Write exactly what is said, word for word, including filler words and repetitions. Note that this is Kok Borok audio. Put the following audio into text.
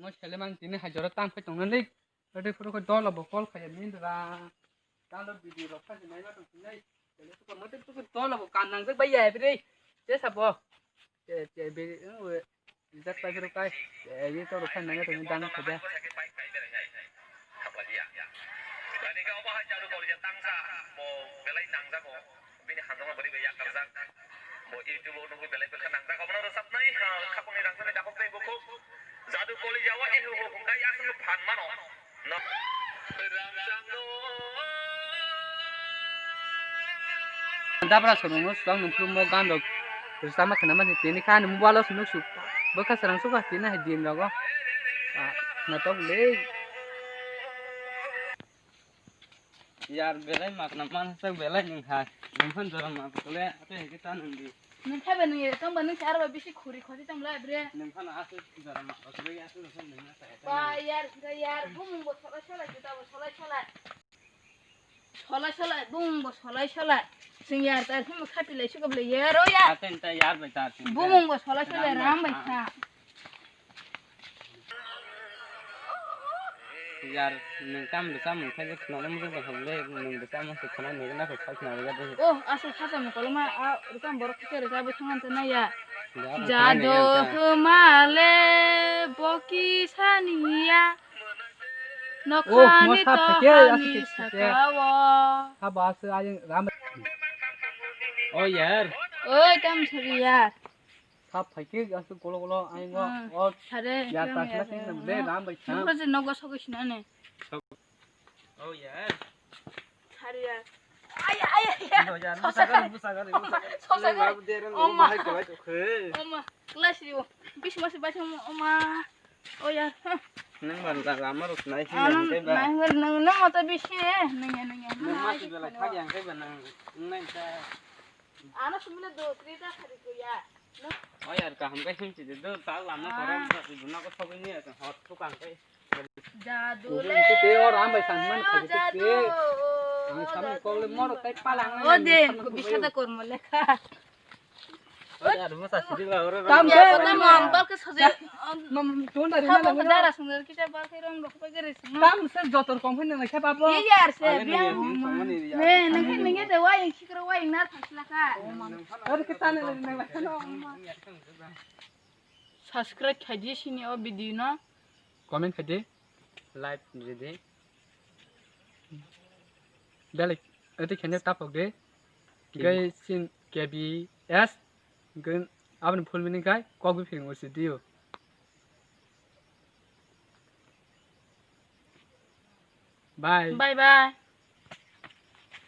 Mo sele mang tini hai jora tang phai tong nani. Ade phuru ko dol bo call khai min ra. Tang do video rok khai mai ma tong nai. Sele ko mo te ko dol bo kan nang jak bai ya bre. Che sabo. Che che be rijak pai phuru kai. Ye to rok khai nang tong dang khaja. Bini hamjakma bwrwi bai yakarjak. Bo YouTube o nugwi belai bwkha nangjak. Obono rwchapnai, ah, khapangni rangchakni dakhok tei bukhuk. Jadu koli jawa, eh, ho, ho, hwnkhe aswk phan mano. No. Dabra sono swbang nung phuru mo gan rok rwchapma khna mani tini kha ani mobile o se nuk su bwkha srang sukha tini hai din rogo. Ah, natok le. Yar belai makna man sak belai nung hai. Nung phan jora ma kole ate heke ta nung di. Nung kha ba nung ye tong ba nung char ba bisi khuri khosi tong la bre. Nung phan ase jora ma kole ase jora nung na ta. Ba yar ga yar bumung bo solai solai juta bo solai solai. Solai solai bumung bo solai solai. Sing yar ta phim khapi lai suka ble yar o yar. Ate ta yar bai ta. Bumung bo solai solai ram bai kha. Yar, nwng tamo rwchapmung khe khwnana muchung tong kha le, nwng rwchapmung se khwnai naiwi nakhai khak khna rwjak de. Oh, aswk khacha mung koloma, a rwchap borok khe rwchapwi thangna tei naiya. Jado hwmale boki saniya. Nokhani tohani sakao. Haba aswk ayang ram. Oh yar. Oi, tam suri yar. Sap phaikhe aswk golo golo ayang o. Hmm, o sare, ya, yang, ta ya, sina ya, sina ya. Le ram bai kha. Nokra je nogo sogwi sinane. Oh ya. Sare ya. Ay, ay, ay, ay. No ya, sosa musa gari, musa gari, musa gari. Sosa gari. Oma. Oma, kelas riwo. Bis masih baca oma. Oh ya. Nang ban la lama rus nai sini. Nang nang nang mata bisi. Nang ya, nang ya. Nang masih belai thagi yang kai ban nang. Nang ta. Ano sumile do tri da khari ko ya. No. Oh yar, kaham kai sim chide do, ta lama korom ta, ibuna ko sobi ni ata hot tu kang kai. Jadu le. Te or am bai san man khai te. Ang sam ko le mor kai palang. O de, bisada kormo lekha. Oh yar, mo sa sidi la ora. Tam ya, de. Kota mom bal ke soje. Mom, ton da rina. Dara sung kita bal ke rom rok pa gere sung. Tam se jotor kom hin na kha babo. Ye yar se biang. Ne, ne, ne, ne, de wai. Kro wai na thang sila ka. Ar ke tane le nang la no. Subscribe khai di sini o video no. Comment khai di. Like di di. Bell icon ete khene tapok di. Gai sin K B S. Gai aboni full meaning kai kok bi phing usi diu. Bye. Bye bye.